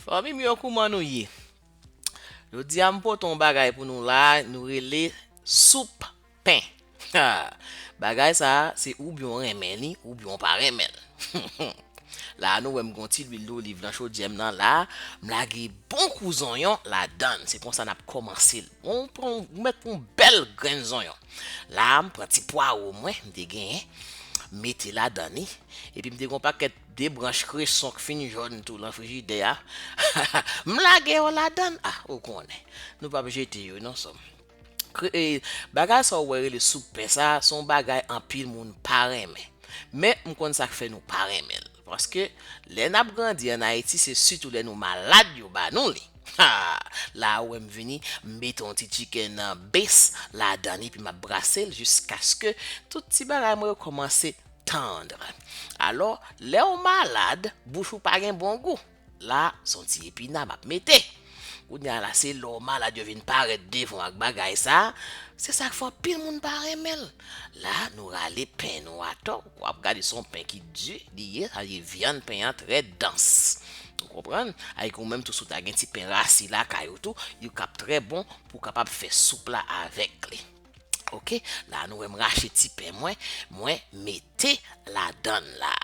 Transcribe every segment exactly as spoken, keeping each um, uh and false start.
Fanmi m yo, kouman nou ye? Jodi a m pote yon bagay pou nou la, nou rele soup pen. Ha! Bagay sa a, se oubyen w renmen li, oubyen w pa renmen l. La a nou wè m gen yon ti lwil doliv nan chodyè m nan la, m lage bon kou zonyon ladan l. Se konsa n ap kòmanse l. Bon, pran, ou mèt pran yon bèl grenn zonyon. La a, m pran ti pwawo mwen, m te genyen, m mete ladan li. Epi m te gen yon pakèt de branch kreson k fin jòn tou nan frijidè a. M lage yo ladan l. Ah, ou konnen. Nou p ap jete yo non, sè m. Kre-, e, bagay sa ou wè rele soup pen sa, se yon bagay anpil moun pa renmen. Men, m konn sa k fè nou pa renmen l. Paske, lè n ap grandi ann Ayiti, se sitou lè nou malad yo ba nou li. Ha! La ou wè m vini, m mete yon ti chicken, uh, base ladan li, epi m ap brase l jiskaske tout ti bagay mwen yo kòmanse tandre. Alò, lè w malad, bouch ou pa gen bon gou. La, se yon ti epina m ap mete. Kounye a la, se lè w malad yo vin parèt devan w ak bagay sa. Se sa k fè anpil moun pa renmen l. La, nou rale pen nou atò. W ap gade se yon pen ki di li ye, sa vle di vyann pen an trè dans. Ou konprann? Avèk ou menm tou, si w ta gen ti pen rasi lakay ou tou, yo k ap trè bon pou w kapab fè soup la avèk li. Oke, la nou wè m rache ti pen mwen, mwen mete ladan l la.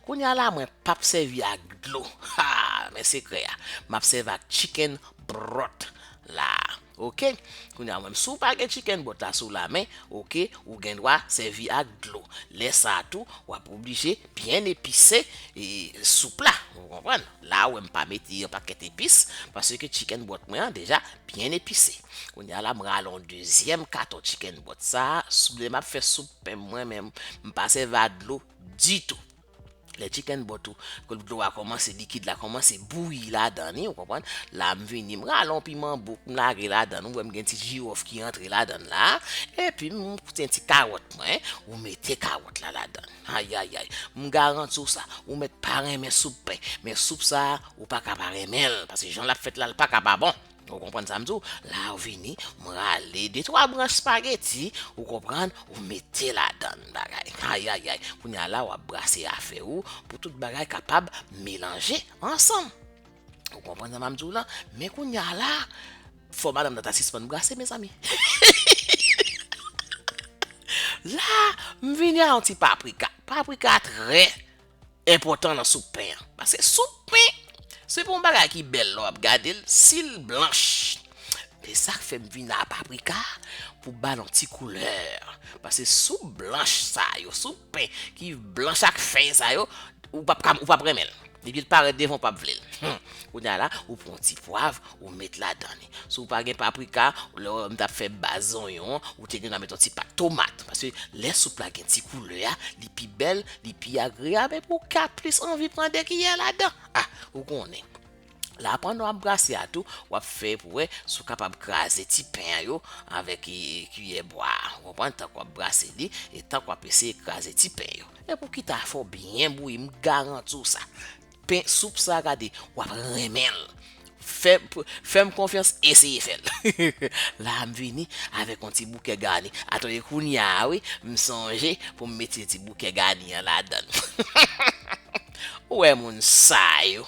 Kounye a la, mwen p ap sèvi ak dlo. Ha, men sekrè a. M ap sèvi ak chicken broth la. Oke, kounye a mwen, si w pa gen chicken broth la sou la men, oke, ou gen dwa sèvi ak dlo. Lè sa a tou, w ap oblije byen epise, e, soup la. Ou konprann? La, ou wè m pa mete yon pakèt epis, paske chicken broth mwen an deja byen epise. Kounye a la, m rale yon dezyèm katon chicken broth. Sa, sou lè m ap fè soup pen mwen menm, m pa sèvi a dlo ditou. Lè chicken broth ou, ke dlo a kòmanse, likid la kòmanse bouyi ladan li, ou konprann? La, m vini, m rale yon piman bouk, m lage ladan, ou wè m gen ti jiwòf ki antre ladan la, epi m koute yon ti kawòt mwen, ou mete kawòt la ladan. Ayayay, m garanti w sa, ou mèt pa renmen soup pen, men soup sa, ou pa ka pa renmen l, paske jan l ap fèt la, l pa ka pa bon. Ou konprann sa m di w? La ou vini, m rale de twa branch spaghetti, ou konprann, ou mete ladan bagay. Ayayay, kounye a la w ap brase afè ou pou tout bagay kapab melanje ansanm. Ou konprann sa m ap di w la? Men kounye a la, fò madanm nan ta sispann brase, mezanmi. La, m vini a yon ti paprika. Paprika trè enpòtan nan soup pen an. Paske soup pen, se pa yon bagay ki bèl lè w ap gade l, si l blanch. Se sa k fè m vin a paprika pou ba l yon ti koulè. Paske soup blanch sa yo, soup pen ki blanch ak fèy sa yo, ou p ap ka, ou p ap renmen l. Depi l parèt devan w, w p ap vle l. Hmm. Kounye a la, ou pran yon ti pwav, ou met ladan li. Si w pa gen paprika, lè w wè m t ap fè baz zonyon, ou te gen dwa met yon ti pat tomat. Paske lè soup la gen ti koulè a, li pi bèl, li pi agreyab, epi w ka plis anvi pran de kiyè ladan. Ah, ou konnen. La, pandan w ap brase a tou, w ap fè pou wè si w kapab kraze ti pen an yo avèk, e, kiyè bwa. Ou konprann? Tank w ap brase li, e tank w ap eseye kraze ti pen yo. Epi w kite afè w byen bouyi, m garanti w sa. Pen, soup sa, gade, w ap renmen l. Fè, fè m konfyans, eseye fè l. La, m vini avèk yon ti bouke gani. Atande kounye a, wi, m sonje pou m mete ti bouke gani an ladan l. Ou wè moun sa yo.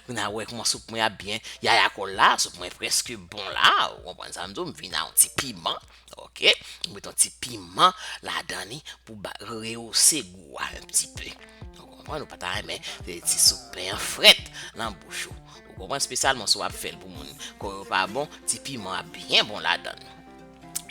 Kounye a, wè kòman soup mwen ap byen yaya kòl la, soup mwen prèske bon la, ou konprann sa m di w, m vin a yon ti piman, oke? M met yon ti piman ladan li pou ba, rehausse gou a un petit peu. Ou konprann, ou pa ta renmen, e, ti soup pen an frèt nan bouch ou. Ou konprann, espesyalman si w ap fè l pou moun kò yo pa bon, ti piman ap byen bon ladan l.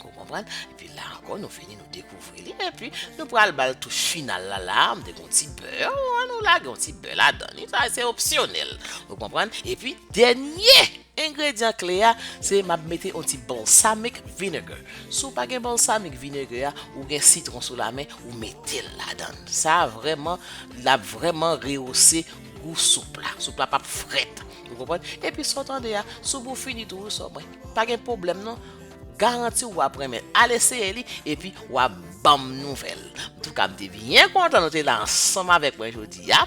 Ou konprann? Epi la ankò, nou vini, nou dekouvri li. Epi, nou pral ba l touch final la, la, m te gen yon ti bè. Ou wè, nou lage yon ti bè ladan li. Sa, se opsyonèl. Ou konprann? Epi, dènye engredyan kle a, se m ap mete yon ti balsamic vinegar. Si w pa gen balsamic vinegar a, ou gen sitwon sou lamen, ou mete l ladan l. Sa vrèman, l ap vrèman rehausse gou soup la. Soup la p ap frèt. Ou konprann? Epi sa w tande a, soup ou fini tou, wi, sè mwen. Pa gen pwoblèm non. Garanti w ap renmen. Al eseye li, epi w ap ban m nouvèl. Antouka, m te byen kontan nou te la ansanm avèk mwen jodi a.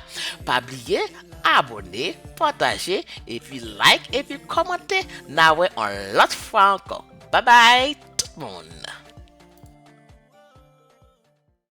Pa bliye, abòne, pataje, epi like, epi kòmante. N a wè yon lòt fwa ankò. Babay, tout moun!